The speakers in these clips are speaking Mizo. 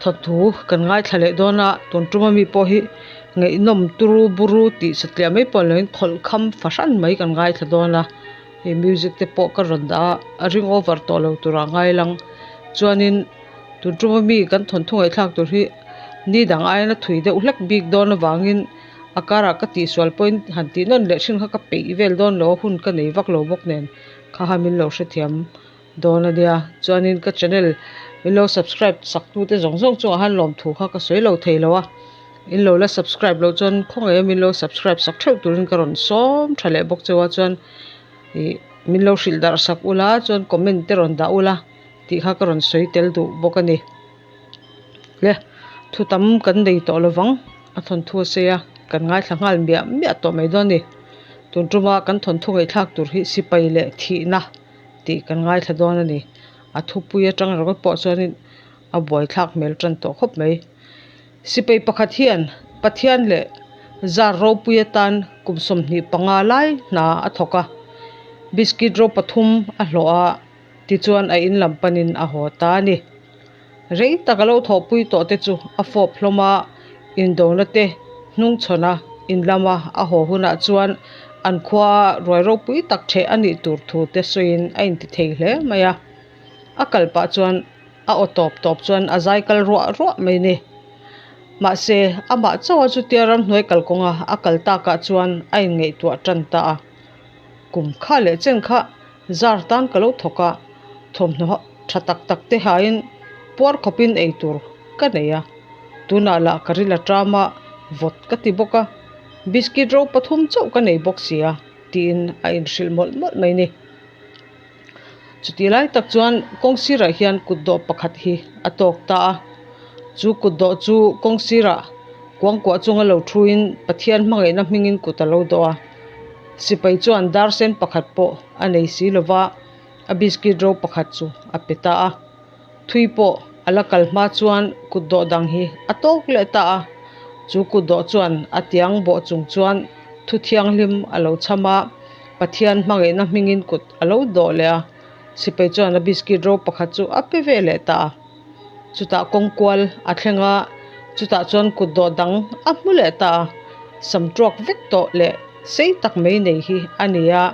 Thawnthu kan ngaithla leh dawn a, tun tuma mi pawh hi ngaihnawm turu buru tih satliah mai pawh ni loin khawlh kham fahran mai kan ngaithla dawn a, hei music te pawh ka rawn dah a, a ring over tawh lo turah a ngai lang chuanin tun tuma mi kan thawnthu ngaihthlak tur hi ni dang aiin a thui deuh hlek bik dawn avangin a karah ka tihsual pawhin han tih nawn leh thin kha ka peih vel dawn lo a, hun ka nei vak lo bawk nen kha kha min lo hrethiam. Dawn a nia, chuanin ka channel min lo subscribe sak tute zawng zawng chungah khan lawmthu kha ka sawi lo thei lo a, in lo la subscribe loh chuan khawngaih a min lo subscribe sak theuh turin ka rawn sawm tha leh bawk cheu a, chuan ih min lo hrilh darh sak ula chuan comment te rawn dah ula tih kha ka rawn sawi tel duh bawk a ni. Le thu tam kan nei tawh lovang a thawnthu a sei a, kan ngaithla nghal miah miah tawh mai dawn a ni. Tun tuma kan thawnthu ngaihthlak tur hi sipai leh thihna. tih kan ngaithla dawn a ni. A thupui atang ringawt pawh chuanin a buaithlak hmel tan tawh khawp mai. Sipai pakhat hian Pathian leh zar ropui atan kum 25 lai hna a thawk a, biscuit ro pathum a hlawh a, tichuan a in lam panin a haw ta a ni. Rei tak a lo thawhpui tawh te chu a fawp hlawm a, indona te hnungchhawn a in lama a haw hunah chuan an khua ruai ropui tak ṭheh a nih tur thu te sawiin a inti thei hle mai a. A kal pah chuan a aw tawp tawp chuan a zai kal ruah ruah mai ni. Mahse, amah chauha chutia ramhnuai kalkawnga a kal takah chuan a inngaihtuah ṭan ta a. Kum kha leh chen kha zar tan ka lo thawk a, thawmhnaw tha tak tak te hain puar khawpin ei tur ka nei a, tunah lah ka ril a ṭam a, vawt ka ti bawk a, biscuit ro pathum chauh ka nei bawk si a, tiin a inhrilh mawlh mawlh mai ni. Chutih lai tak chuan kawng sirah hian kut dawh pakhat hi a tawk ta a, chu kut dawh chu kawng sirah kuangkuah chunga lo thuin Pathian hmangaihna hmingin kut a lo dawh a, sipai chuan dar sen pakhat pawh a nei si lova a biscuit ro pakhat chu a pe ta a, thui pawh a la kal hma chuan kut dawh dang hi a tawk leh ta a, chu kut dawh chuan a tiang bawh chung chuan thu thianghlim a lo cham a. Pathian hmangaihna hmingin kut a lo dawh leh a, sipai chuan a biscuit ro pakhat chu a pe ve leh ta a. Chutah kawngkual a thleng a, chutah chuan kut dawh dang a hmu leh ta a, sam tuak vek tawh leh sei tak mai nei hi a ni a,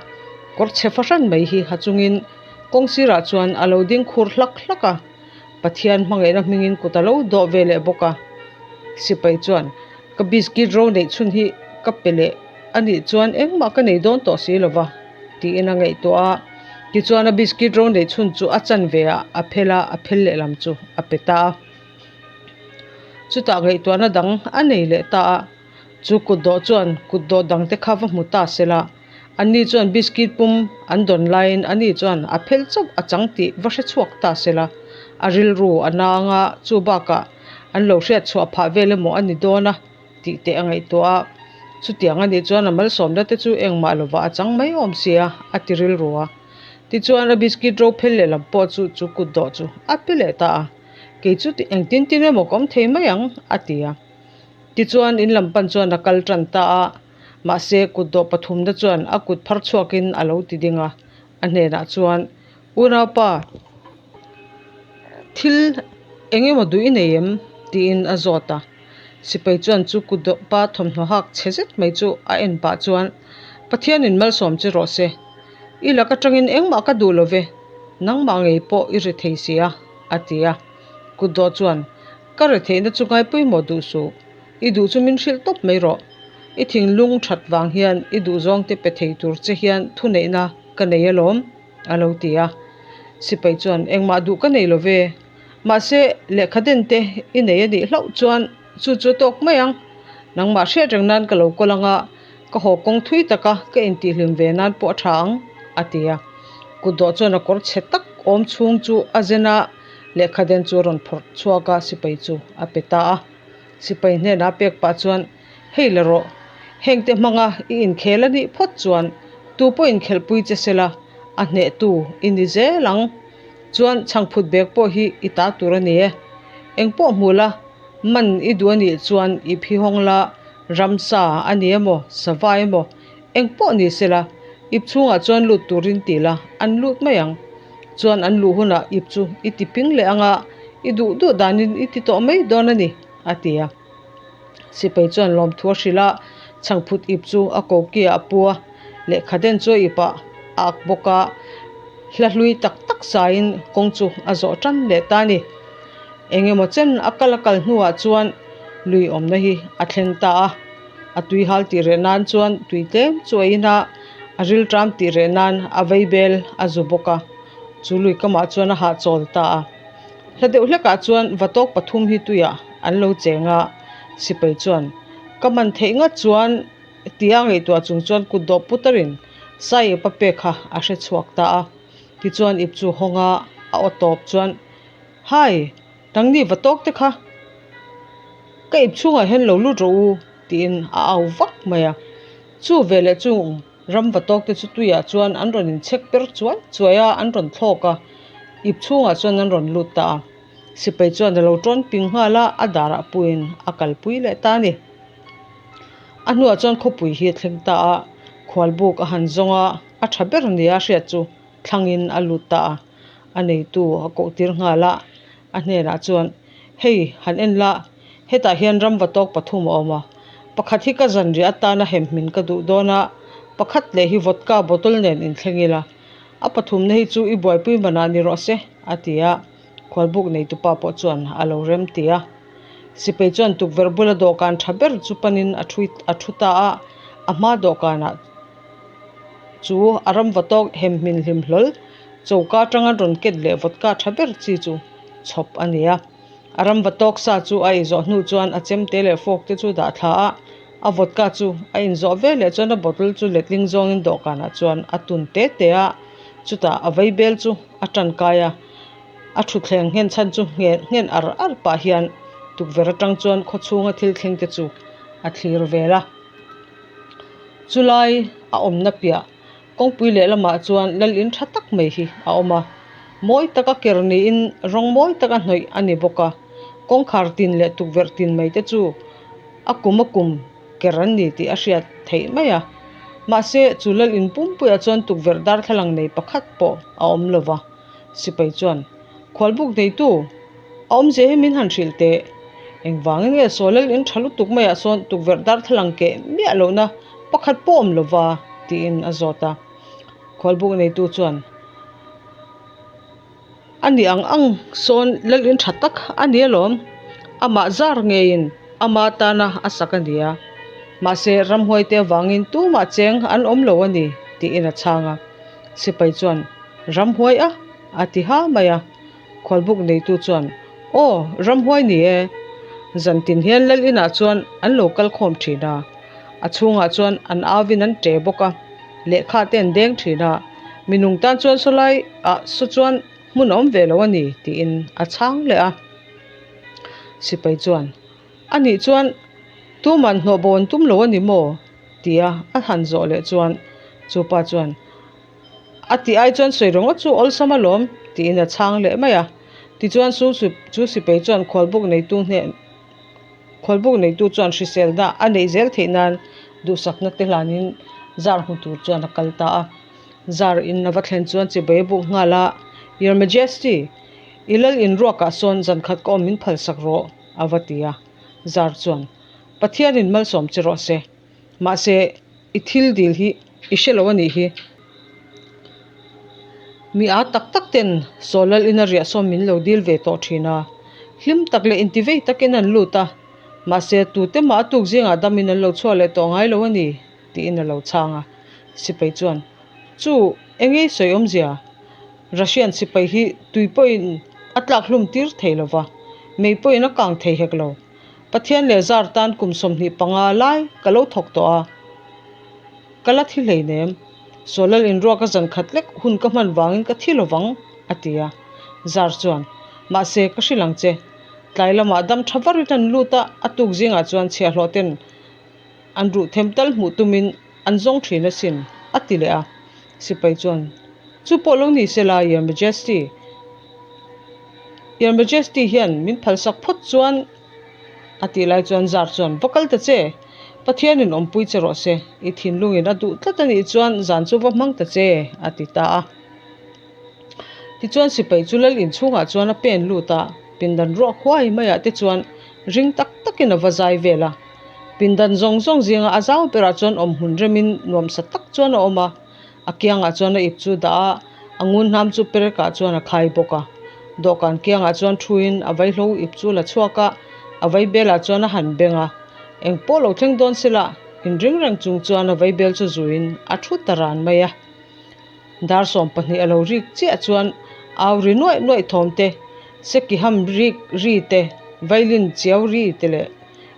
kawr chhe fahran mai hi ha chungin kawng sirah chuan a lo ding khur hlak hlak a, Pathian hmangaihna hmingin kut a lo dawh ve leh bawk a. Sipai chuan ka biscuit ro neih chhun hi ka pe leh a nih chuan engmah ka nei dawn tawh si lova tiin a ngaihtuah a, tichuan a biscuit ro neih chhun chu a chanve ah a phel a, a phel lehlam chu a pe ta a. Chutah ngaihtuahna dang a nei leh ta a, chu kutdawh chuan kutdawh dang te kha va hmu ta sela, anni chuan biscuit pum an dawn laiin ani chuan a phel chauh a chang tih va hre chhuak ta sela, a rilru a nang a, chu bakah an lo hriat chhuah phah vel emaw a ni dawn a tih teh a ngaihtuah a, chutiang a nih chuan a malsawmna te chu engmah lovah a chang mai awm sia a ti rilru a. Tichuan a biscuit ro phel lehlam pawh chu chu kut dawh chu a pe leh ta a, kei chu engtin tin emaw ka awm thei mai ang a ti a. Tichuan in lam pan chuan a kal tan ta a, mahse kut dawh pathumna chuan a kut phar chhuakin a lo ti ding a, a hnenah chuan Unaupa, thil eng emaw duh i nei em? tiin a zawt a. Sipai chuan chu kutdawhpa thawmhnaw hak chhe zet mai chu a en pah chuan, Pathianin malsawm che rawh se. I lak atangin engmah ka duh lo ve, nangmah ngei pawh i ri thei si a, a ti a. Kutdawh chuan, Ka ri theihna chu ngai pawimawh duh suh, i duh chu min hrilh tawp mai rawh. I thinlung that vang hian i duhzawngte pe thei tur che hian thuneihna ka nei alawm. A lo ti a. Sipai chuan, Engmah duh ka nei lo ve. Mahse, lehkha den te i nei a nih hlauh chuan chu chu a tawk mai ang. Nangmah hriat reng nan ka lo kawl ang a, ka haw kawng thui taka ka intihhlim ve nan pawh a tha ang, a ti a. Kutdawh chuan a kawr chhe tak awm chhung chu a zen a, lehkha den chu a rawn phawrh chhuak a, sipai chu a pe ta a. Sipai hnenah pek pah chuan, Hei la rawh, hengte hmanga i inkhel a nih phawt chuan tu pawh inkhelhpui che sela a hnehtu i ni zel ang. Chuan chhangphut bag pawh hi i ta tur a ni e. Eng pawh hmu la, man i duh a nih chuan i phi hawng la, ramsa a ni emaw, sava emaw, eng pawh ni sela ip chhungah chuan lut turin ti la, an lut mai ang. Chuan an luh hunah ip chu i ti ping leh ang a, I duh duh danin i ti tawh mai dawn a ni, a ti a. Sipai chuan lawmthu a hrilh a, chhangphut ip chu a kokiah a pu a, lehkha den chu a ipah a ak bawk a, hla hlui tak tak saiin kawng chu a zawh tan leh ta a ni. Eng emaw chen a kal a kal hnuah chuan lui awmna hi a thleng ta a, a tui hal tih reh nan chuan tui tlem chu a in a, a rilṭam tih reh nan a vaibel a zu bawk a, chu lui kamah chuan a hahchawl ta a. Hla deuh hlekah chuan vatawk pathum hi tuiah an lo cheng a, sipai chuan ka man theih ngat chuan tia ngaihtuah chung chuan kut dawh putarin sai ip a pek kha a hre chhuak ta a. Tichuan ip chu hawng a, a aw tawp chuan Hai, nangni vatawk te kha ka ip chhungah hian lo lut rawh u tiin a au vak mai a. Chu veleh chung Ram va tawk te chu tuiah chuan an rawn inchhek per chuai chuai a, an rawn thlawk a, ip chhungah chuan an rawn lut ta a. Sipai chuan a lo tawn ping nghal a, a darah puiin a kalpui leh ta a ni. A hnuah chuan khawpui hi a thleng ta a, khualbuk a han zawng a, a tha ber nia hriat chu thlangin a lut ta a, a neitu a koh tir nghal a, a hnenah chuan, Hei, han en la, hetah hian ram va tawk pathum a awm a, pakhat hi ka zanriah atana hemhmin ka duh dawn a, pakhat leh hi vodka bottle nen inthleng ila, a pathumna hi chu i buaipui manah ni rawh se, a ti a, khualbuk neitupa pawh chuan a lo rem ti a. Sipai chuan tukverh bula dawhkan tha ber chu panin a thu a thu ta a, a hma dawhkanah chu a ram va tawk hemhmin hlim hlawl choka atanga rawn ket leh vodka tha ber chi chu chhawp a ni a. A ram va tawk sa chu a ei zawh hnu chuan a chemte leh fork te chu dah thla a, a vodka chu a inzawh ve leh chuan a bottle chu letling zawngin dawhkanah chuan a tun te te a, chutah a vaibel chu a tankai a, a thutthleng nghen chhan chu nghen ar ar pah hian tukverh atang chuan khawchhunga thil thleng te chu a thlir vel a. Chulai a awmna piah Kawngpui lehlamah chuan lal in tha tak mai hi a awm a, mawi taka ker niin rawng mawi taka hnawih a ni bawk a, kawngkhar tin leh tukverh tin mai te chu a kum a kum ker an ni tih a hriat theih mai a, mahse chu lal in pumpuiah chuan tukverh darthlalang nei pakhat pawh a awm lo va, sipai chuan khualbuk neitu a awmzia hi min han hrilh teh, engvangin nge saw lal in tha lutuk maiah sawn tukverh darthlalang keh miah lohna pakhat pawh awm lo va tiin a zawt a, khualbuk neitu chuan a ni ang ang sawn lal in tha tak a ni alawm, amah zar ngeiin ama tana a sak a ni a, mahse ramhuai te avangin tumah cheng an awm lo a ni tiin a chhang a, sipai chuan ramhuai a a ti ha mai a. Khualbuk neitu chuan, Aw, ramhuai ni e. Zantin hian lal inah chuan an lo kal khawm thin a, a chhungah chuan an auvin an ṭe bawk a, lehkha te an deng thin a, mi nung tan chuan sawlai ah saw chuan hmun a awm ve lo a ni, tiin a chhang leh a. Sipai chuan, A nih chuan tuman hnawh bo an tum lo a ni maw? tia a han zawh leh chuan chupa chuan, A tih ai chuan sawi ringawt chu awlsam alawm tiin a chhang leh mai a. Tichuan su chu sipei chuan khualbuk neitu hnen khualbuk neitu chuan hriselna a neih zel theih nan duhsakna te hlanin zar hmu tur chuan a kal ta a. Zar in a va thlen chuan chibai a buk nghal a, Your Majesty, i lal inruakah sawn zankhat ka awm min phalsak rawh a va ti a. Zar chuan, Pathianin malsawm che rawh se. Mahse, i thil dil hi i hre lo a nih hi. Mi a tak tak ten saw lal ina riah sawn min lo dil ve tawh thin a, hlim tak leh intivei takin an lut a, mahse tute mah a tuk zingah damin an lo chhuah leh tawh ngai lo a ni, tiin a lo chhang a. Sipai chuan, Chu, engei sawi awmzia? Russian sipai hi tui pawhin a tlak hlum tir thei lo va, mei pawhin a kang thei hek lo. Pathian leh zar tan kum 25 lai ka lo thawk tawh a, ka la thi hleinem. Sawlal inruak a zan khat lek hun ka hman vangin ka thi lovang, a ti a. Zar chuan, Mahse, ka hrilh ang che. Tlai lamah dam tha varin an lut a, a tuk zingah chuan chhiahhlawh ten an ruh them tal hmuh tumin an zawng thin asin, a ti leh a. Sipai chuan, Chu pawh lo ni se la, Your Majesty. Your Majesty hian min phalsak phawt chuan a tih lai chuan zar chuan va kal ta che, Pathianin awmpui che rawh se, i thinlungin a duh tlat a nih chuan zan chu va hmang ta che a ti ta a. Tichuan sipai chu lal inchhungah chuan a pen lut a. Pindan ruak huai maiah te chuan ring tak takin a va zai vel a. Pindan zawng zawng zinga a zau berah chuan awmhmun remin nuamsa tak chuan a awm a. A kiangah chuan a ip chu dah a, a ngun hnam chu perekah chuan a khai bawk a. Dawhkan kiangah chuan thuin a vaihlo ip chu la chhuak a, a vaibelah chuan a han beng a. Eng pawh lo thleng dawn sela, inring reng chung chuan a vaibel chu zuiin a thu ta ran mai a. Dar 20 a lo rik chiah chuan au ri nuaih nuaih thawm te, seki ham rik ri te, violin chiau ri te leh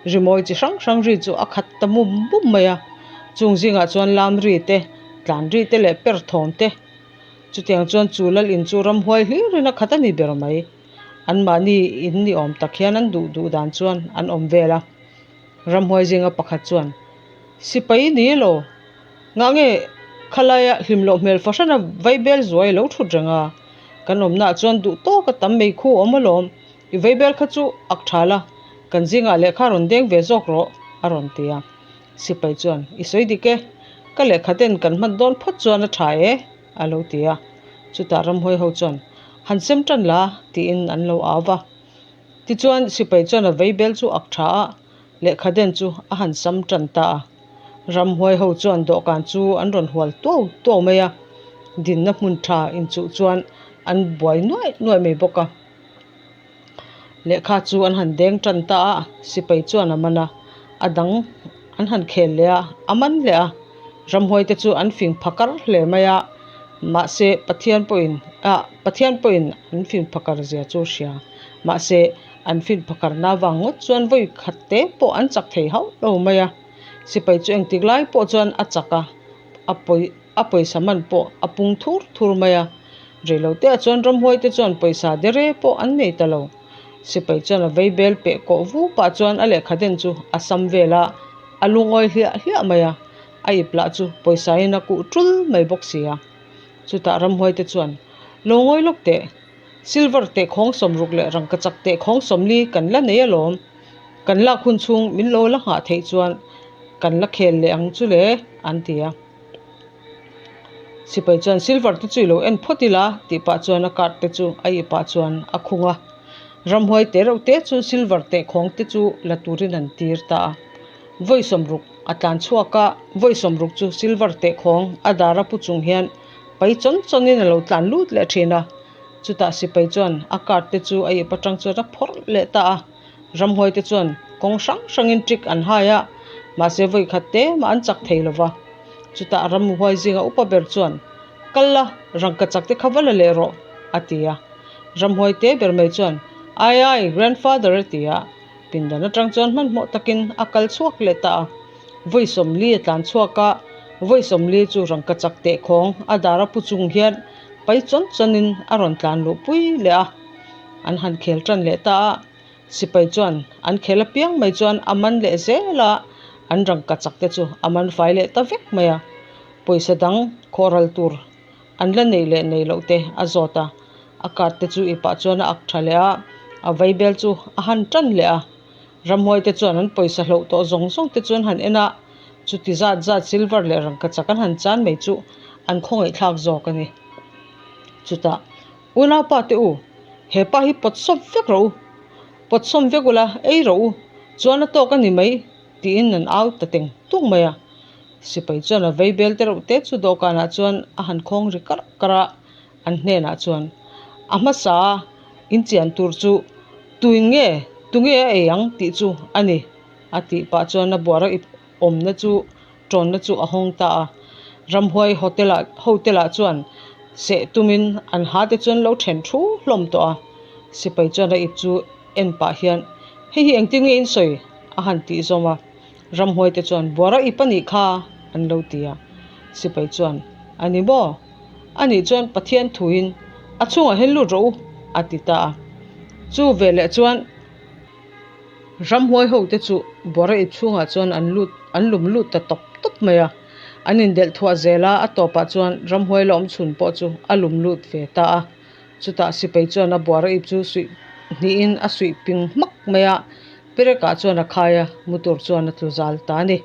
rimawi chi hrang hrang ri chu a khat ta mum mum mai a. Chung zingah chuan lam ri te, tlan ri te leh per thawm te. Chutiang chuan chu lal in chu ramhuai hlirin a khat a ni ber mai. Anmahni in ni awm tak hian an duh duh dan chuan an awm vel a. Ramhuai zinga pakhat chuan, Sipai ni elaw? Ngah nge khalaia hlim loh hmel fahrana vaibel zuai a lo thut reng a? Kan awmnaah chuan duh tawk a tam mai khu awm alawm. I vaibel kha chu ak tha la, kan zingah lehkha rawn deng ve zawk rawh, a rawn ti a. Sipai chuan, I sawi dik e, ka lehkha den kan hman dawn phawt chuan a tha e, a lo ti a. Chutah ramhuai ho chuan, Han sem tan la, tiin an lo au va. Tichuan sipai chuan a vaibel chu ak tha a, lehkha den chu a han sam tan ta a. Ramhuai ho chuan dawhkan chu an rawn hual tuau tuau mai a, dinna hmun tha inchuh chuan an buai nuaih nuaih mai bawk a. Lehkha chu an han deng tan ta a, sipai chuan a man a, a dang an han khel leh a, a man leh a. Ramhuai te chu an fing phakar hle mai a, mahse Pathian pawhin ah Pathian pawhin an fing phakar zia chu hria. Mahse an fin phakarna avang ngawt chuan vawi khat te pawh an chak thei hauh lo mai a. Sipai chu engtik lai pawh chuan a chak a, a pawi a pawisa man pawh a pung thur thur mai a. Reiloteah chuan ramhuai te chuan pawisa dere pawh an nei ta lo. Sipai chuan a vei bel peh kawh vu pah chuan a lehkha den chu a sam vel a, a lungawi hliah hliah mai a. A ip lah chu pawisa in a kuh tul mai bawk si a. Chutah ramhuai te chuan, Lo ngawi lawk teh. Silver teh khawng 60 leh rangkachak teh khawng 40 kan la nei alawm. Kan lak hun chhung min lo la nghah theih chuan kan la khel leh ang chu le, an ti a. Sipai chuan silver te chu i lo en phawt ila tih pah chuan a card te chu a ih pah chuan a khung a. Ramhuai te reuh te chu silver teh khawng te chu la turin an tir ta a. Vawi 60 a tlan chhuak a, vawi 60 chu silver teh khawng a dar a pu chung hian pai chawn chawnin a lo tlan lut leh thin a. Chutah sipai chuan a card te chu a ip atang chuan a phawrh leh ta a. Ramhuai te chuan kawng hrang hrangin trick an hai a, mahse vawi khat te mah an chak thei lo va. Chutah ramhuai zinga upa ber chuan, Kal la, rangkachak te kha va la leh rawh, a ti a. Ramhuai te ber mai chuan, Ai ai, grandfather a ti a. Pindan atang chuan hmanhmawh takin a kal chhuak leh ta a. Vawi 40 a tlan chhuak a, vawi 40 chu rangkachak tehkhawng a dar a pu chung hian pai chawn chawnin a rawn tlan luh pui leh a. An han khel tan leh ta a, sipai chuan an khel apiang mai chuan a man leh zel a, an rangkachak te chu a man fai leh ta vek mai a. Pawisa dang khawhral tur an la neih leh nei loh te a zawt a, a card te chu ipah chuan a ak tha leh a, a vaibel chu a han tan leh a. Ramhuai te chuan an pawisa hloh tawh zawng zawng te chu an han en a, chuti zat zat silver leh rangkachak an han chan mai chu an khawngaihthlak zawk a ni. Chutah. Unaupa te u, he pa hi pawt sawp vek rawh u, pawt sawm vek ula, ei rawh u, chuan a tawk a ni mai, tiin an au ta teng tung mai a. Sipai chuan a vei bel te reuh te chu dawhkanah chuan a han khawng ri karh karh a, an hnenah chuan, A hmasa inchian tur chu tuin nge, tunge a ei ang tih chu a ni, a tih pah chuan a buara ip awmna chu tawnna chu a hawng ta a. Ramhuai hotel-ah hotel-ah chuan seh tumin an ha te chuan lo then thu hlawm tawh a. Sipai chuan a ip chu en pah hian, Hei hi engtin nge in sawi? a han tih zawm a. Ramhuai te chuan, Buara ip a nih kha an lo ti a. Sipai chuan, A ni maw? A nih chuan Pathian thuin a chhungah hian lut rawh u a ti ta a. Chu veleh chuan. Ramhuai ho te chu bawra ip chhungah chuan an lut an lum lut ta tawp tawp mai a, an indelh thuah zel a, a tawpah chuan ramhuai la awm chhun pawh chu a lum lut ve ta a. Chutah sipai chuan a buara ip chu suih hnihin a suih ping hmak mai a, perekah chuan a khai a, mu tur chuan a tlu zal ta a ni.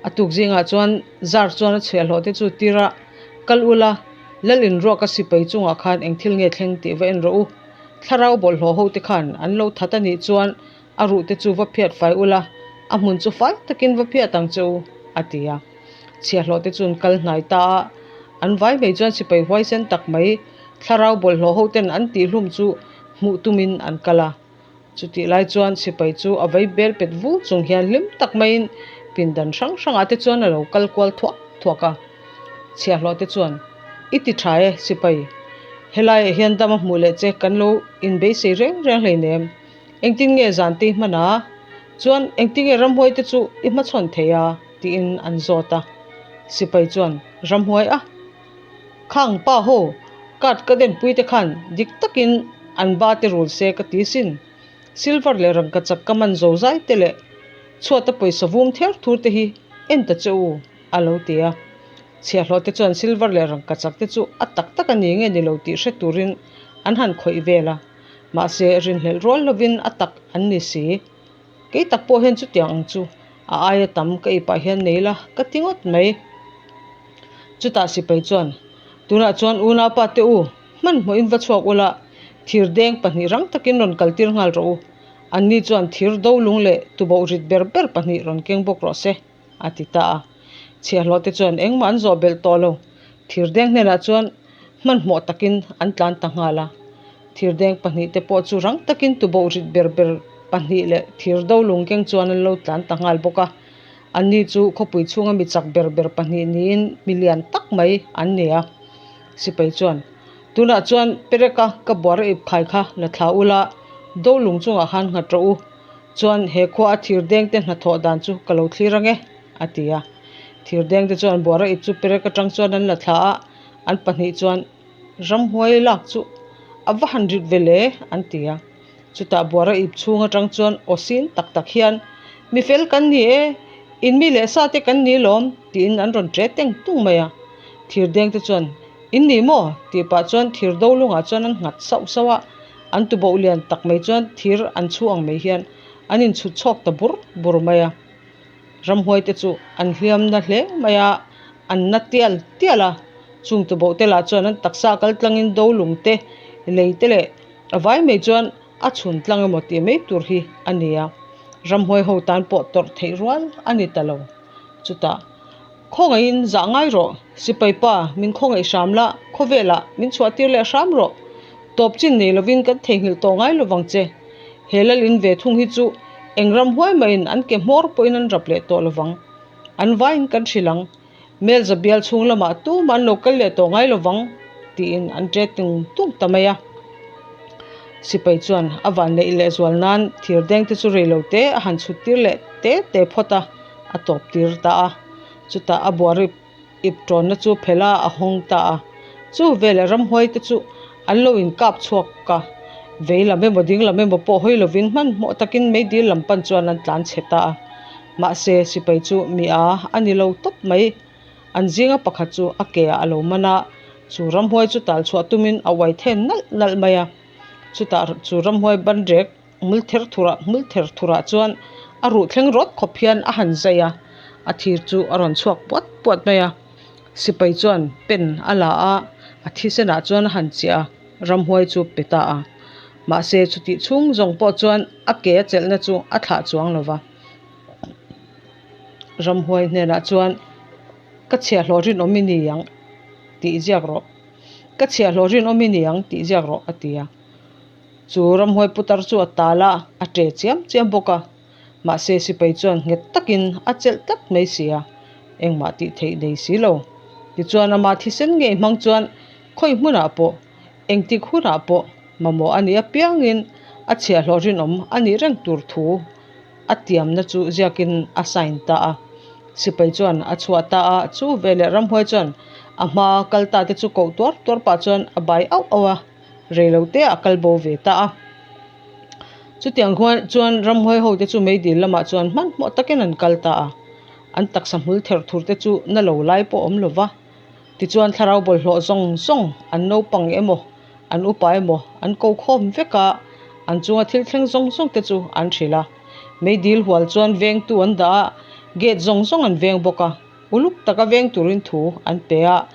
A tuk zingah chuan zar chuan a chhiahhlawh te chu tir a, Kal ula, Lal inruaka sipai chungah khan eng thil nge thleng tih va en rawh u. Thlarau bawlhhlawh hote khan an lo that a nih chuan a ruhte chu va phiat fai ula, a hmun chu fai takin va phiat ang che u, a ti a. Chhiahhlawhte chu an kal hnai ta a, an vai mai chuan sipai huaisen tak mai thlarau bawlhhlawh hoten an tihhlum chu hmuh tumin an kal a. Chutih lai chuan sipai chu a vei bel pet vu chung hian hlim tak maiin pindan hrang hrangah te chuan a lo kal kual thuak thuak a. Chhiahhlawh te chuan, I ti tha e, sipai. Helaiah hian dam a hmuh leh che kan lo inbeisei reng reng hleinem. Engtin nge zan te i hman a? Chuan engtin nge ramhuai te chu i hmachhawn thei a? tiin an zawt a. Sipai chuan, Ramhuai a? Khang pa ho, card ka denpui te khan dik takin an ba te rul se ka ti sin. Silver leh rangkachak ka man zo zai te leh chhuata pawisa vum ther thur te hi en ta che u, a lo ti a. Chhiahhlawh te chuan silver leh rangkachak te chu a tak tak a ni nge ni lo tih hre turin an han khawih vel a. Mahse, rinhlelh rual lovin a tak an ni si. Kei tak pawh hian chutiang ang chu a aia tam ka ipah hian nei la ka ti ngawt mai. Chutah sipai chuan, Tunah chuan unaupa te u, hmanhmawhin va chhuak ula, thir deng pahnih rang takin rawn kaltir nghal rawh u. Anni chuan thir do lung leh tuboh rit ber ber pahnih rawn keng bawk rawh se, a ti ta a. Chhiahhlawh te chuan engmah an zawh belh tawh lo. Thir deng hnenah chuan hmanhmawh takin an tlan ta nghal a. Thirdeng pahnih te pawh chu rang takin tuboh rit ber ber pahnih leh thir do lung keng chuan an lo tlan ta nghal bawk a. Anni chu khawpui chhunga mi chak ber ber pahnih niin mi lian tak mai an ni a. Sipai chuan, Tunah chuan Pereka ka buara ip khai kha la thla ula, do lung chungah khan nghat rawh u. Chuan he khua a thirdeng te hnathawh dan chu ka lo thlir ang e, a ti a. Thirdeng te chuan buara ip chu Perek atang chuan an la thla a, an pahnih chuan, Ramhuai lak chu a va han rit ve le an ti a. Chutah buara ip chhung atang chuan aw sin tak tak hian, Mi fel kan ni e, in mi leh sa te kan ni lawm tiin an rawn ṭe teng tung mai a. Thirdeng te chuan, In ni maw? tih pah chuan thir do lungah chuan an nghat sauh sauh a, an tuboh lian tak mai chuan thir an chhu ang mai hian an inchhut chhawk ta bur bur mai a. Ramhuai te chu an hliam na hle mai a, an na tial tial a. Chung tuboh te lah chuan an taksa kal tlangin do lung te, lei te leh a vai mai chuan a chhun tlang emaw tih mai tur hi a ni a. Ramhuai ho tan pawh tawrh theih rual a ni ta lo. Chutah, Khawngaihin zah ngai rawh, sipai pa, min khawngaih hram la, khawvelah min chhuah tir leh hram rawh. Tawp chin nei lovin kan theihnghilh tawh ngai lovang che. He lal in ve thung hi chu eng ram huai mahin an ke hmawr pawhin an rap leh tawh lovang. An vaiin kan hrilh ang. Melza bial chhung lamah tumah an lo kal leh tawh ngai lovang tiin an ṭe tung tung ta mai a. Sipai chuan a van neih leh zual nan thir deng te chu rei lo te a han chhut tir leh te te phawt a, a tawp tir ta a. Chutah a buarip ip ṭawnna chu phelh a, a hawng ta a. Chu veleh ramhuai te chu an lo inkap chhuak a, vei lam emaw ding lam emaw pawh hawi lovin hmanhmawh takin meidil lam pan chuan an tlan chhe ta a. Mahse, sipai chu mi a a ni lo tawp mai. An zinga pakhat chu a ke ah a lo man a, chu ramhuai chu tal chhuah tumin a uai then nalh nalh mai a. Chutah chu ramhuai banrek hmul ther thurah hmul ther thurah chuan a ruh thleng rawt khawp hian a han zai a, a thir chu a rawn chhuak puat puat mai a. Sipai chuan pen a la a, a thisenah chuan a han chiah a, ramhuai chu pe ta a. Mahse, chutih chhung zawng pawh chuan a ke a chelhna chu a thlah chuang lo va. Ramhuai hnenah chuan, Ka chhiahhlawh rinawm i ni ang tih ziak rawh. Ka chhiahhlawh rinawm i ni ang tih ziak rawh, a ti a. Chu ramhuai putar chu a tal a, a ṭe chiam chiam bawk a. Mahse, sipai chuan nghet takin a chelh tlat mai si a, engmah tih theih nei si lo. Tichuan, ama thisen ngei hmang chuan khawi hmunah pawh, engtik hunah pawh mamawh a nih apiangin a chhiahhlawh rinawm a nih reng tur thu a tiamna chu ziakin a sign ta a. Sipai chuan a chhuah ta a, chu veleh ramhuai chuan a hma kal ta te chu koh tuar tuar pah chuan a bai auh auh a. Rei lo te a kal bo ve ta a. Chutiang khuan chuan ramhuai ho te chu meidil lamah chuan hmanhmawh takin an kal ta a. An taksa hmul ther thur te chu na lo lai pawh awm lo va. Tichuan thlarau bawlhhlawh zawng zawng an naupang emaw an upa emaw an ko khawm vek a, an chunga thil thleng zawng zawng te chu an hrilh a. Meidil hual chuan vengtu an dah a, gate zawng zawng an veng bawk a. Uluk taka veng turin thu an pe a,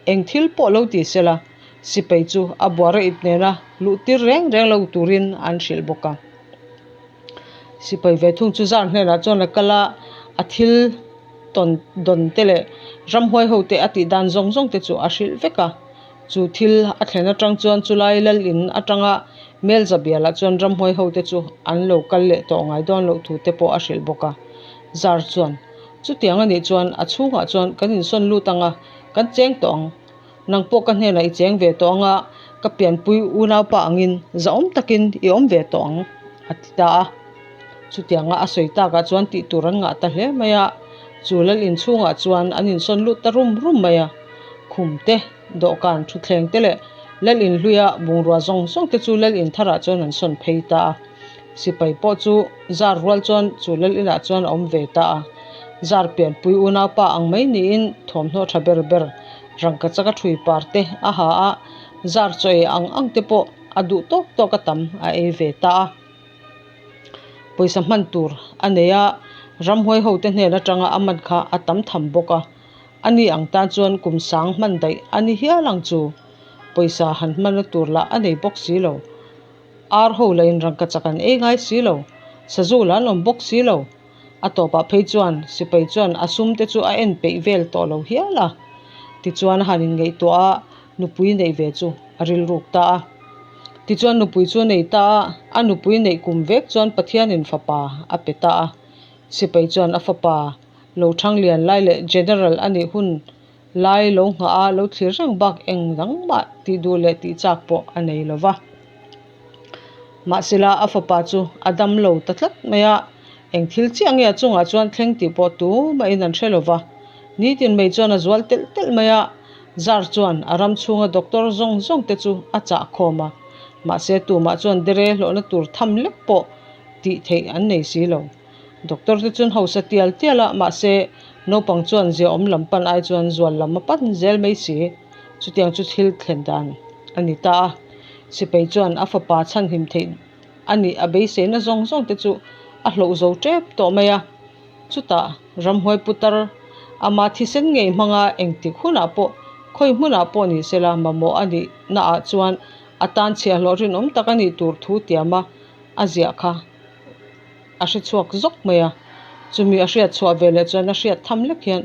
eng thil pawh lo ti sela. Sipai chu a buara ip nena luh tir reng reng lo turin an hrilh bawk a. Sipai ve thung chu zar hnenah chuan a kal a, a thil tawn dawn te leh ramhuai ho te a tih dan zawng zawng te chu a hrilh vek a. Chu thil a thlen atang chuan chulai lal in atanga Melza bialah chuan ramhuai ho te chu an lo kal leh tawh ngai dawn loh thu te pawh a hrilh bawk a. Zar chuan, Chutiang a nih chuan a chhungah chuan kan insawn lut ang a, kan cheng tawh ang. Nang pawh ka hnenah i cheng ve tawh ang a, ka pianpui unaupa angin zahawm takin i awm ve tawh ang, a ti ta a. Chutianga a sawi takah chuan tih tur an ngah ta hle mai a, chu lal inchhungah chuan an insawn lut ta rum rum mai a. Khum te, dawhkan, thutthleng te leh lal inhluia bungrua zawng zawng te chu lal intharah chuan an sawn phei ta a. Sipai pawh chu zar rual chuan chu lal inah chuan a awm ve ta a. Zar pianpui unaupa ang mai niin thawmhnaw tha ber ber rangka chaka thui par te a ha a, zar chaw ei ang ang te pawh a duh tawk tawk a tam a ei ve ta a. Pawisa hman tur a nei a, ramhuai ho te hnen atanga a man kha a tam tham bawk a. Ani ang tan chuan kum sang hman daih a ni hial ang chu. Pawisa han hmanna tur lah a nei bawk si lo. Ar ho lah in rangka chak an ei ngai si lo, sazu lah an awm bawk si lo. A tawpah phei chuan sipai chuan a sum te chu a en peih vel tawh lo hial a. Tichuan a han inngaihtuah a, nupui neih ve chu a rilruk ta a. Tichuan nupui chu a nei ta a, a nupui neih kum vek chuan Pathianin fapa a pe ta a. Sipai chuan a fapa lo thang lian lai leh General a nih hun lai lo nghah a, lo thlir reng bak eng dang mah tih duh leh tih chak pawh a nei lo va. Mahsela a fapa chu a dam lo ta tlat mai a, eng thil chiah nge a chungah chuan thleng tih pawh tumahin an hre lo va. Nitin mai chuan a zual telh telh mai a, Zar chuan a ram chhunga doctor zawng zawng te chu a chah khawm a, mahse tumah chuan dere hlawhna tur tham lek pawh tih theih an nei si lo. Doctor te chuan hausa tial tial a, mahse naupang chuan ziaawm lam pan ai chuan zual lam a pan zel mai si. Chutiang chu thil thlen dan a ni ta a. Sipai chuan a fapa chhanhim theih a nih a beiseina zawng zawng te chu a hloh zo tep tawh mai a. Chutah ramhuai putar ama thisen ngei hmanga engtik hunah pawh khawi hmunah pawh ni sela mamawh a nih naah chuan a tan chhiahhlawh rinawm tak a nih tur thu tiama a ziah kha a hre chhuak zawk mai a. Chumi a hriat chhuah ve leh chuan a hriat tham lek hian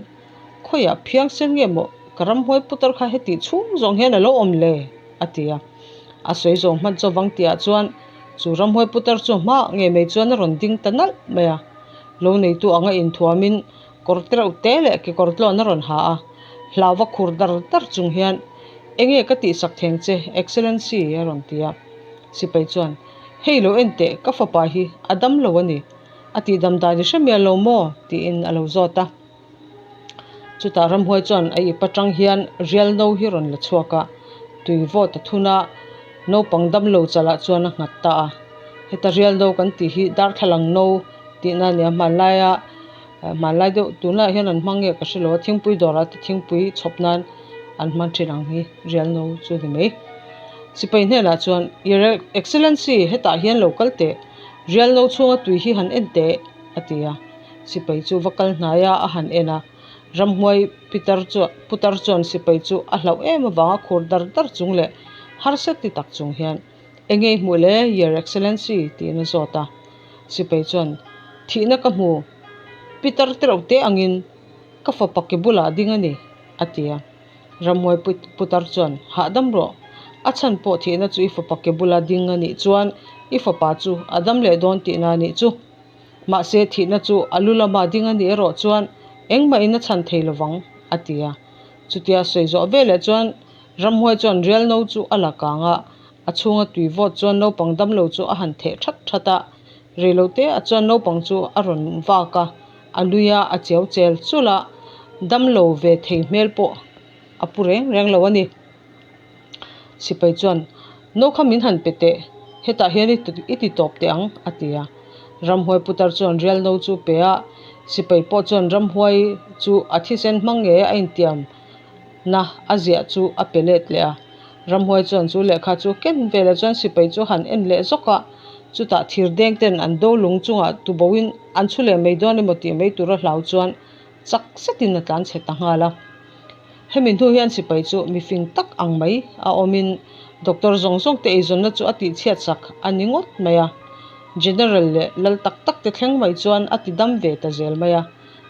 Khawiah phiang sen nge maw ka ramhuai putar kha heti chhung zawng hian a lo awm le? a ti a. A sawi zawng hman chawvang tihah chuan chu ramhuai putar chu hma ngei mai chuan a rawn ding ta nalh mai a. Lo neitu anga inthuamin kawr tereuh te leh kekawr tlawn a rawn ha a. Hlauva khur dar dar chung hian Enge ka tihsak theng che Excellency a rawn ti a. Sipai chuan Hei lo en teh ka fapa hi a dam lo a ni. A tihdam dan i hre mial lo maw? tiin a lo zawt a. Chutah ramhuai chuan a ip atang hian rial no hi rawn la chhuak a, tui vawt a thun a, naupang damlo chalah chuan a nghat ta a. Heta rial no kan tih hi darthlalang no tihna a nia, hmanlaia hmanlai deuh tunlaiah hian an hmang nge ka hre lo a, thingpui dawrah te thingpui chhawp nan an hman thin ang hi rial no chu a ni mai. Sipai hnenah chuan, Your Excellency, hetah hian lo kal teh, rial no chhunga tui hi han en teh, a ti a. Sipai chu va kal hnai a, a han en a. Ramhuai pitar chuan putar chuan sipai chu a hlauh em avanga khur dar dar chung leh harsa ti tak chung hian, Eng nge i hmuh le, Your Excellency? tiin a zawt a. Sipai chuan, Thihna ka hmu, pitar tereuh te angin ka fapa ke bulah a ding a ni, a ti a. Ramhuai putar chuan, Hahdam rawh, a chhan pawh thihna chu i fapa ke bula ding a nih chuan i fapa chu a dam leh dawn tihna a nih chu. Mahse, thihna chu a lu lama ding a nih erawh chuan engmahin a chhan thei lovang, a ti a. Chutia sawi zawh veleh chuan ramhuai chuan rial no chu a la kang a, a chhunga tui vawt chuan naupang damlo chu a han theh that that a. Reilote ah chuan naupang chu a rawn vak a, a lui a, a chiau chel chul a, damlo ve thei hmel pawh a pu reng reng lo a ni. Sipai chuan, No kha min han pe teh, hetah hian i ti tawp teh ang, a ti a. Ramhuai putar chuan rial no chu pe a, sipai pawh chuan ramhuai chu a thisen hmang ngei a intiam na a ziah chu a pe let leh a. Ramhuai chuan chu lehkha chu ken velah chuan sipai chu han en leh zawk a, chutah thir deng ten an do lung chungah tuboin an chhu leh mai dawn emaw tih mai tura hlau chuan chak zetin a tlan chhe ta nghal a. Hemi hnu hian sipai chu mifing tak ang mai a awmin Doctor zawng zawng te eizawnna chu a tihchhiat sak a ni ngawt mai a. General leh lal tak tak te thleng mai chuan a ti dam ve ta zel mai a.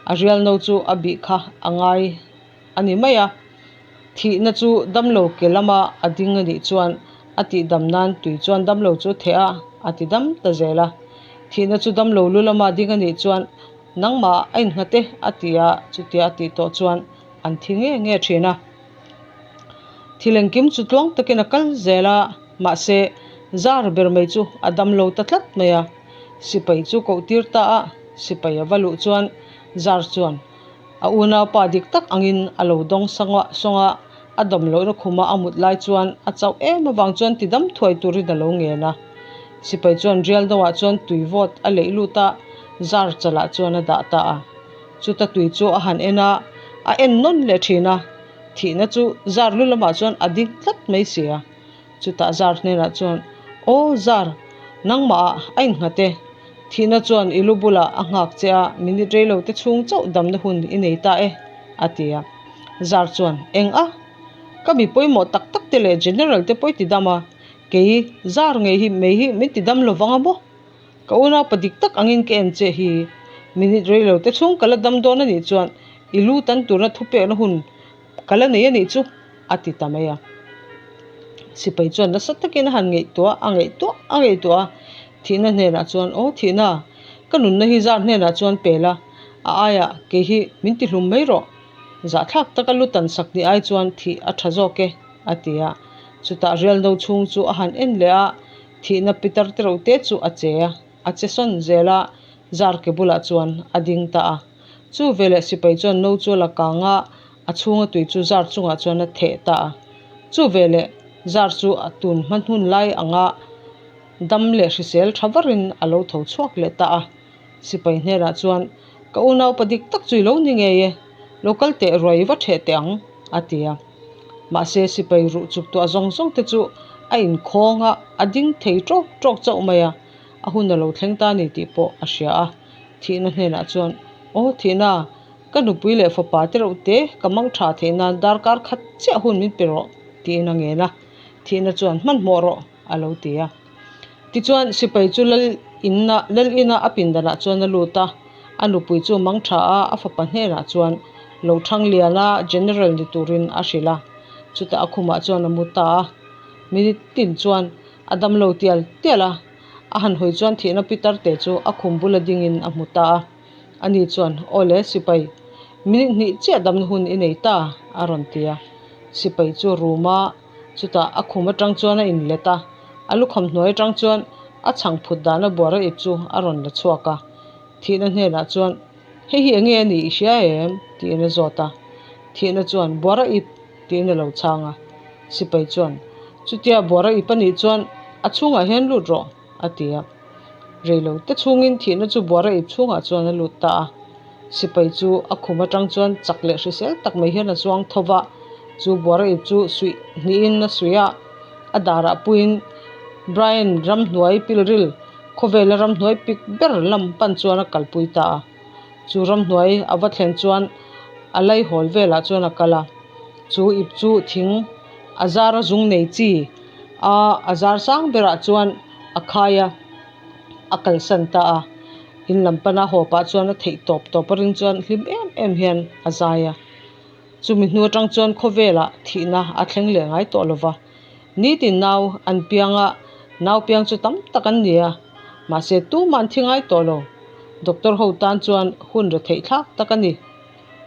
A rial no chu a bih kha a ngai a ni mai a. Thihna chu damlo ke lama a ding a nih chuan a tihdam nan tui chuan damlo chu theh a, a ti dam ta zel a. Thihna chu damlo lu lama ding a nih chuan nangmah a innghat e a ti a, chutia a tih tawh chuan an thi nge nge thin a. Thil engkim chu tluang takin a kal zel a, mahse zar ber mai chu a damlo ta tlat mai a. Sipai chu koh tir ta a, sipai a va luh chuan zar chuan A unaupa dik tak angin a lo dawng sawng a, a dawm lohna khuma a mut lai chuan a chauh em avang chuan ti dam thuai turin a lo ngen a. Sipai chuan rial noah chuan tui vawt a leih lut a, zar chalah chuan a dah ta a. Chuta tui chu a han en a, a en nawn leh thin a, thihna chu zar lu lamah chuan a ding tlat mai si a. Chutah Zar hnenah chuan, Aw Zar, nangmahah a innghat e. Thihna chuan i lu bulah a nghak che a, minute rei lo te chhung chauh damna hun i nei ta e, a ti a. Zar chuan, Eng a? Ka mi pawimawh tak tak te leh General te pawh i ti dam a, kei Zar ngei hi mei hi min ti dam lo vang a maw? Ka unaupa dik tak angin ka en che hi. Minute rei lo te chhung ka la dam dawn a nih chuan i lu tan turna thupekna hun Ka la nei a nih chu, a ti ta mai a. Sipai chuan nasa takin a han ngaihtuah a ngaihtuah a ngaihtuah a, thihna hnenah chuan, Aw thihna, ka nunna hi zar hnenah chuan pe la, a aiah kei hi min ti hlum mai rawh. Zahthlak taka lu tan sak ni ai chuan thih a tha zawk e, a ti a. Chutah rialno chhung chu a han en leh a, thihna pitar te reuh te chu a che a, a che sawn zel a, zar ke bulah chuan a ding ta a. Chu veleh sipai chuan no chu a la kang a, a chhunga tui chu zar chungah chuan a theh ta a. Chu veleh zar chu a tun hma hnun lai anga dam leh hrisel tha varin a lo tho chhuak leh ta a. Sipai hnenah chuan, Ka unaupa dik tak chu i lo ni ngei e, lo kal teh ruai va theh teh ang, a ti a. Mahse sipai ruh chuk tuah zawng zawng te chu a inkhawng a, a ding thei tawk tawk chauh mai a, a hun a lo thleng ta a ni tih pawh a hria a. Thihna hnenah chuan, Aw Thihna, ka nupui leh fapa te reuh te ka mang tha theih nan darkar khat chiah hun min pe rawh, tiin a ngen a. Thihna chuan, Hmanhmawh rawh, a lo ti a. Tichuan, sipai chu lal inna lal ina a pindanah chuan a lut a. A nupui chu mang tha a, a fapa hnenah chuan lo thang lian a, General ni turin a hrilh a. Chutah a khumah chuan a mu ta a. Minute tin chuan a damlo tial tial a. A han hawi chuan thihna pitar te chu a khum bula dingin a hmu ta a. Ani chuan, Aw le, sipai, minute hnih chiah damna hun i nei ta, a rawn ti a. Sipai chu a rum a, chutah a khum atang chuan a inlet a, a lukham hnuai atang chuan a chhang phut dana buara ip chu a rawn la chhuak a. Thihna hnenah chuan, Hei hi enge a nih i hria em? tiin a zawt a. Thihna chuan, Buara ip, tiin a lo chhang a. Sipai chuan, Chutia buara ip a nih chuan a chhungah hian lut rawh, a ti a. Reilo te chhungin thihna chu buara ip chhungah chuan a lut ta a. Sipai chu a khum atang chuan chak leh hrisel tak mai hian a zuang tho va, chu buara ip chu suih hnihin a suih a, a darah puiin Brian ramhnuai pilril khawvela ramhnuai pik ber lam pan chuan a kalpui ta a. Chu ramhnuai a va thlen chuan a laihawl velah chuan a kal a, chu ip chu thing a zar a zung nei chi a a zar sang berah chuan a khai a, a kalsan ta a. In lam pana haw pah chuan a theih tawp tawp a ring chuan hlim em em hian a zai a. Chumi hnu atang chuan khawvelah thihna a thleng leh ngai tawh lo va. Nitin nau an piang a, nau piang chu tam tak an ni a, mahse tumah an thi ngai tawh lo. Doctor ho tan chuan hun re theih thlak tak a ni.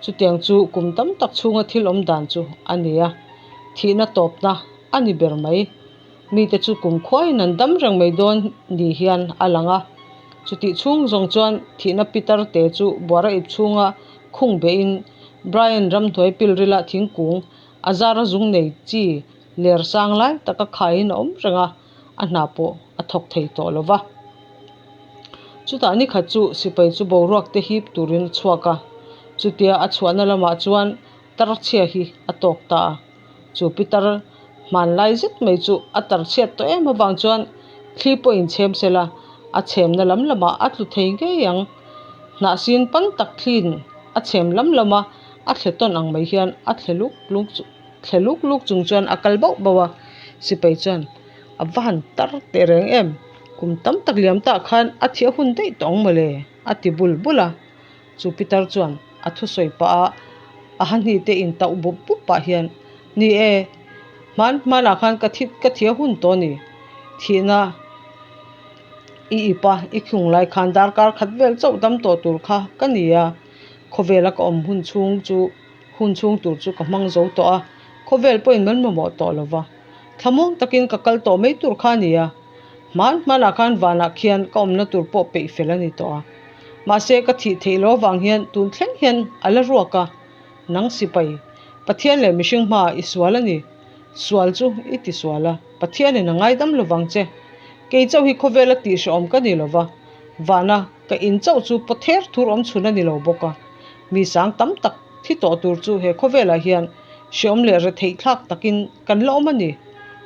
Chutiang chu kum tam tak chhunga thil awm dan chu a ni a, thihna tawpna a ni ber mai. Mite chu kum khuaiin an dam reng mai dawn ni hian a lang a. Chutih chhung zawng chuan thihna pitar te chu buara ip chhunga khung behin Brian ramhnuai pilrila thingkung a zara zung nei chi ler sang lai taka khaiin a awm reng a, a hna pawh a thawk thei tawh lo va. Chutah nikhat chu sipai chu boruak te hip turin a chhuak a, chutia a chhuahna lamah chuan tarchhia hi a tawk ta a. Chu pitar hmanlai zet mai chu a tarchhiat tawh em avang chuan thli pawhin chhem sela a chhemna lam lamah a tlu thei ngei ang. Hnahsin pan tak thliin a chhem lam lama a thle tawn ang mai hian a thle luk luk thle luk luk chung chuan a kal bauh bauh a. Sipai chuan a va han tar teh reng em, kum tam tak liam tah khan a thiah hun daih tawh ang mawle a ti bul bul a. Chu pitar chuan a thusawi pah a, a hahni te intauh bup bup pah hian, Ni e, hman hmanah khan ka thi ka thiah hun tawh a ni, thihna i ip a, i khung lai khan darkar khat vel chauh dam tawh tur kha ka ni a, khawvela ka awm hun chhung chu hun chhung tur chu ka hmang zo tawh a, khawvel pawhin min mamawh tawh lo va, thlamuang takin ka kal tawh mai tur kha a ni a, hman hmanah khan vanah khian ka awmna tur pawh peih fel a ni tawh a, mahse ka thih theih loh avang hian tun thleng hian a la ruak a, nang sipai, Pathian leh mihring hmaah i sual a ni, sual chu i ti sual a, Pathianin a ngaidam lovang che, kei chauh hi khawvela tihhrehawm ka ni lo va, vana ka in chauh chu pawther thur awm chhun a ni lo bawk a. Mi sang tam tak thi tawh tur chu he khawvelah hian hreawm leh retheih thlak takin kan la awm a ni.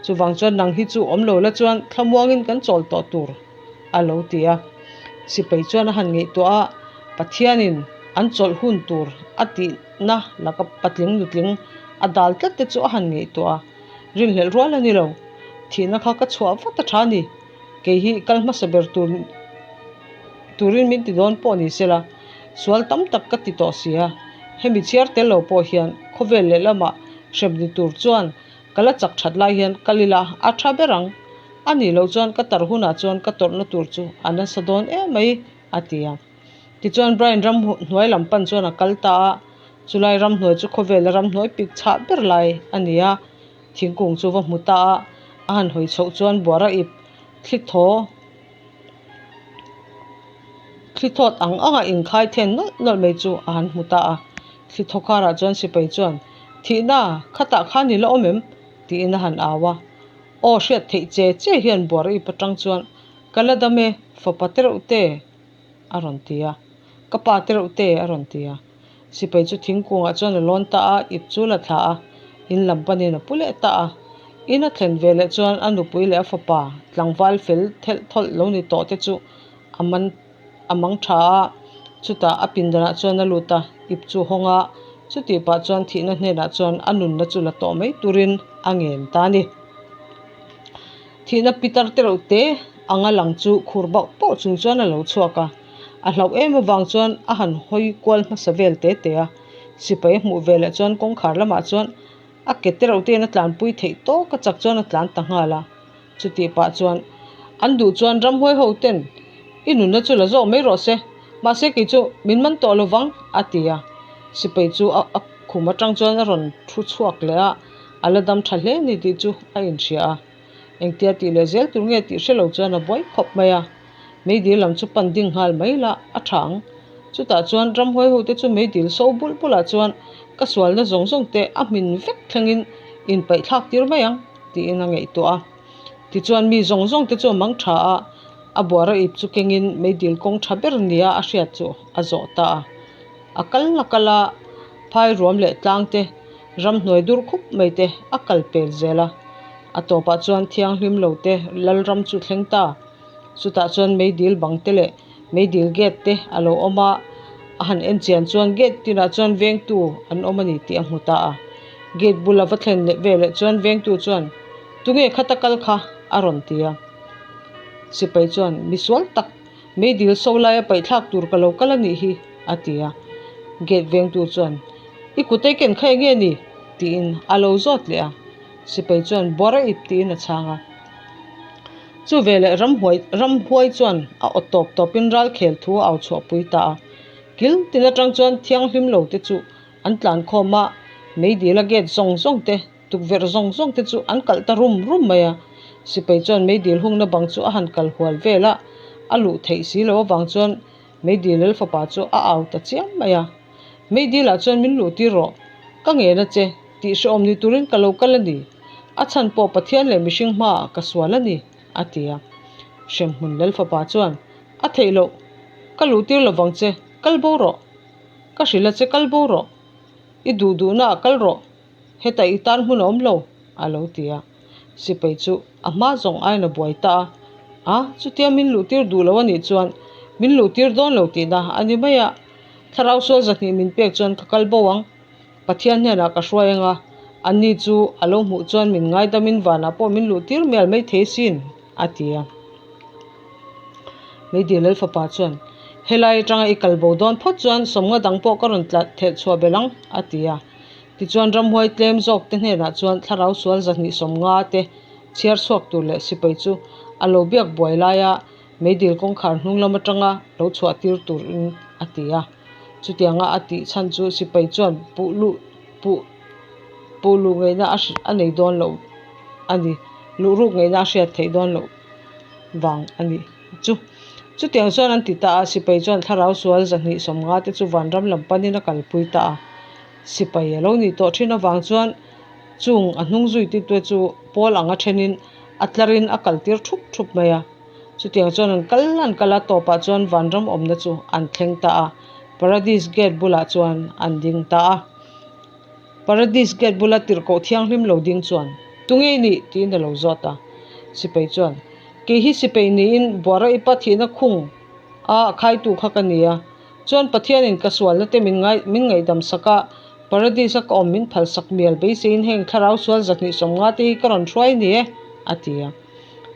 Chuvang chuan nang hi chu awm lo la chuan thlamuangin kan chawl tawh tur a lo ti a. Sipai chuan a han ngaihtuah a, Pathianin an chawlh hun tur a tihna laka patling nutling a dal tlat te chu a han ngaihtuah a, rinhlelh rual a ni lo. Thihna kha ka chhuah vat a tha a ni. Kei hi kal hmasa ber tur turin min ti dawn pawh ni sela, sual tam tak ka ti tawh si a, hemi chhiar tel lo pawh hian khawvel lehlamah hrem ni tur chuan ka la chak that lai hian kal ila a tha ber ang. A nih loh chuan ka tar hunah chuan ka tawrhna tur chu a nasa dawn em mai, a ti a. Tichuan Brian ram hnuai lam pan chuan a kal ta a, chulai ramhnuai chu khawvela ramhnuai pik chhah ber lai a ni a. Thingkung chu va hmu ta a, a han hawi chhoh chuan buara ip thli thaw thli thawt ang anga inkhai then nawlh nawlh mai chu a han hmu ta a. Thli thaw karah chuan sipai chuan, Thihna, khatah khan i la awm em? tiin a han au a. Aw hriat theih che che hian buara ip atang chuan, Ka la dam e, fapa tereuh te, a rawn ti a. Ka pa tereuh te, a rawn ti a. Sipai chu thingkungah chuan a lawn ta a, ip chu la thla a, in lam panin a pu leh ta a. In a thlen ve leh chuan a nupui leh a fapa tlangval fel thelh thawlh lo ni tawh te chu a man a mang tha a, chutah a pindanah chuan a lut a, ip chu hawng a, chutih pah chuan thihna hnenah chuan a nunna chu la tawh mai turin a ngen ta a ni. Thihna pitar te reuh te anga lang chu khur bauh bauh chung chuan a lo chhuak a. A hlauh em avang chuan a han hawi kual hmasa vel te te a, sipai a hmuh ve leh chuan kawngkhar lamah chuan a ke te reuh tein a tlanpui theih tawk a chak chuan a tlan ta nghal a. Chutih pah chuan an duh chuan ramhuai ho ten i nunna chu la zawk mai rawh se, mahse kei chu min man tawh lovang a ti a. Sipai chu a khum atang chuan a rawn thu chhuak leh a, a la dam tha hle ni tih chu a inhria a. Engtia tih leh zel tur nge tih hre lo chuan a buai khawp mai a. Meidil lam chu pan ding nghal mai la a tha ang. Chutah chuan ramhuai ho te chu meidil so bulh bulah chuan ka sualna zawng zawng te a hmin vek thlengin inpaih thlak tir mai ang tiin a ngaihtuah a. Tichuan mi zawng zawng te chu a mang tha a, a buara ip chu kengin meidil kawng tha ber nia a hriat chu a zawh ta a. A kal a kal a, phai ruam leh tlang te ramhnuai dur khup mai te a kal pel zel a. A tawpah chuan thianghlim lo te lalram chu thleng ta. Chutah chuan meidil bang te leh meidil gate te a lo awm a, a han en chian chuan gate tinah chuan vengtu an awm a ni tih a hmu ta a. Gate bula va thlen leh veleh chuan vengtu chuan, Tunge khata kal kha? a rawn ti a. Sipai chuan, Misual tak, meidil so laia paihthlak tur ka lo kal a nih hi, a ti a. Gate vengtu chuan, I kut ei ken kha enge ni? tiin a lo zawt leh a. Sipai chuan, Buara ip tiin a chhang a. Chu veleh ramhuai ramhuai chuan a aw tawp tawpin ralkhel thu a au chhuahpui ta a. Kil tin atang chuan thianghlim lo te chu an tlan khawm a, meidila gate zawng zawng te, tukverh zawng zawng te chu an kalh ta rum rum mai a. Sipai chuan meidil hungna bang chu a han kal hual vel a, a luh theih si lo avang chuan meidil lal fapa chu a au ta chiam mai a. Meidilah chuan min luh tir rawh, ka ngen a che, tih hrehawm ni turin ka lo kal a ni. A chhan pawh Pathian leh mihring hmaah ka sual a ni, a ti a. Hremhmun lal fapa chuan, A theih loh, ka luh tir lovang che, kal bo rawh. Ka hrilh a che, kal bo rawh. I duh duhnaah kal rawh, hetah i tan hmun a awm lo, a lo ti a. Sipai chu a hma zawng aiin a buai ta a, A, chutia min luh tir duh lo a nih chuan min luh tir dawn lo tihna a ni mai a, thlarau sual zahnih min pek chuan ka kal bo ang. Pathian hnenah ka hruai ang a, Anni chu a lo hmuh chuan min ngaidamin vanah pawh min luh tir mial mai thei sin, a ti a. Meidil Lalfapa chuan, Helai atanga i kal bo dawn phawt chuan sawmnga dang pawh ka rawn tla theh chhuah belh ang, a ti a. Tichuan ramhuai tlem zawk te hnenah chuan thlarau sual 250 te chhiar chhuak tur leh sipai chu a lo biak buai laia meidil kawngkhar hnung lam atanga lo chhuah tir turin a ti a. Chutianga a tih chhan chu sipai chuan puh luh puh puh luh ngaihna a a nei dawn loh a ni. Luh ruk ngaihna a hriat theih dawn loh vang a ni chu. Chutiang chuan an ti ta a, sipai chuan thlarau sual 250 te chu vanram lam panin a kalpui ta a. Sipai a lo nih tawh thin avang chuan chung a hnung zuitute chu pawl anga thenin a tlarin a kaltir thup thup mai a. Chutiang chuan an kal an kal a, tawpah chuan vanram awmna chu an thleng ta a, Paradis Gate bulah chuan an ding ta a. Paradis Gate bula tirhkoh thianghlim lo ding chuan, Tunge i nih? tiin a lo zawt a. Sipai chuan, Kei hi sipai niin Buara ipa thihna khung a khaitu kha ka ni a. Chuan Pathianin ka sualna te min ngai min ngaihdam sak a, Paradis a ka awm min phalsak mial beiseiin heng thlarau sual 250 te hi ka rawn hruai ni e, a ti a.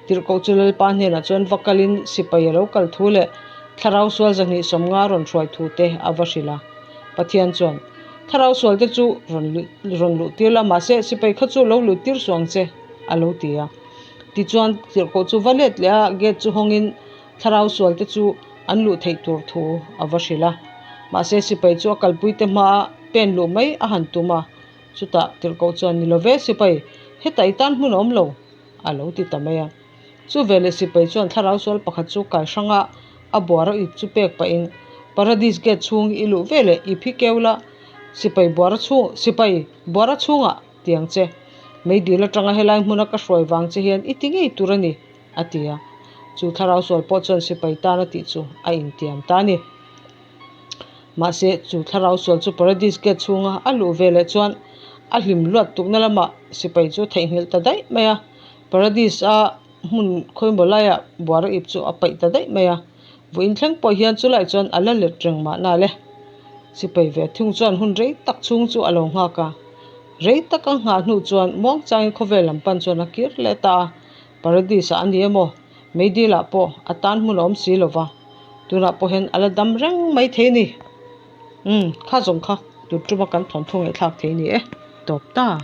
Tirhkoh chu Lalpa hnenah chuan va kalin sipai a lo kal thu leh thlarau sual 250 rawn hruai thu te a va hrilh a. Pathian chuan, Thlarau sual te chu rawn rawn luh tir la, mahse sipai kha chu lo luh tir suh ang che, a lo ti a. Tichuan tirhkoh chu va let leh a, gate chu hawngin thlarau sual te chu an luh theih tur thu a va hrilh a. Mahse sipai chu a kalpui te hmaa pen luh mai a han tum a. Chutah tirhkoh chuan, Ni lo ve sipai, hetah i tan hmun a awm lo. a lo ti ta mai a. Chu veleh sipai chuan thlarau sual pakhat chu kai hrang a, a buara ip chu pek pahin Paradis Gate chhung i luh veleh ip hi keu la, sipai buara chhung sipai buara chhungah tiang che. Meidil atanga helai hmuna ka hruai vang che hian i ti ngei tur a ni, a ti a. Chu thlarau sual pawh chuan sipai tan a tih chu a intiam ta a ni. Mahse, chu thlarau sual chu Paradis Gate chhunga a luh ve leh chuan a hlim luat tukna lamah sipai chu theihnghilh ta daih mai a. Paradis a hmun khawimaw laiah buara ip chu a paih ta daih mai a. Vawiin thleng pawh hian chulaiah chuan a la let reng mahna le. Sipai ve thung chuan hun rei tak chhung chu a lo nghak a. Rei taka nghah hnu chuan muangchangin khawvel lam pan chuan a kir leh ta a. Paradis ah a ni emaw? Meidil ah pawh a tan hmun a awm si lo va, tunah pawh hian a la dam reng mai thei a ni. Umm, kha zawng kha tun tuma kan thawnthu ngaihthlak thei a ni e, tawp ta.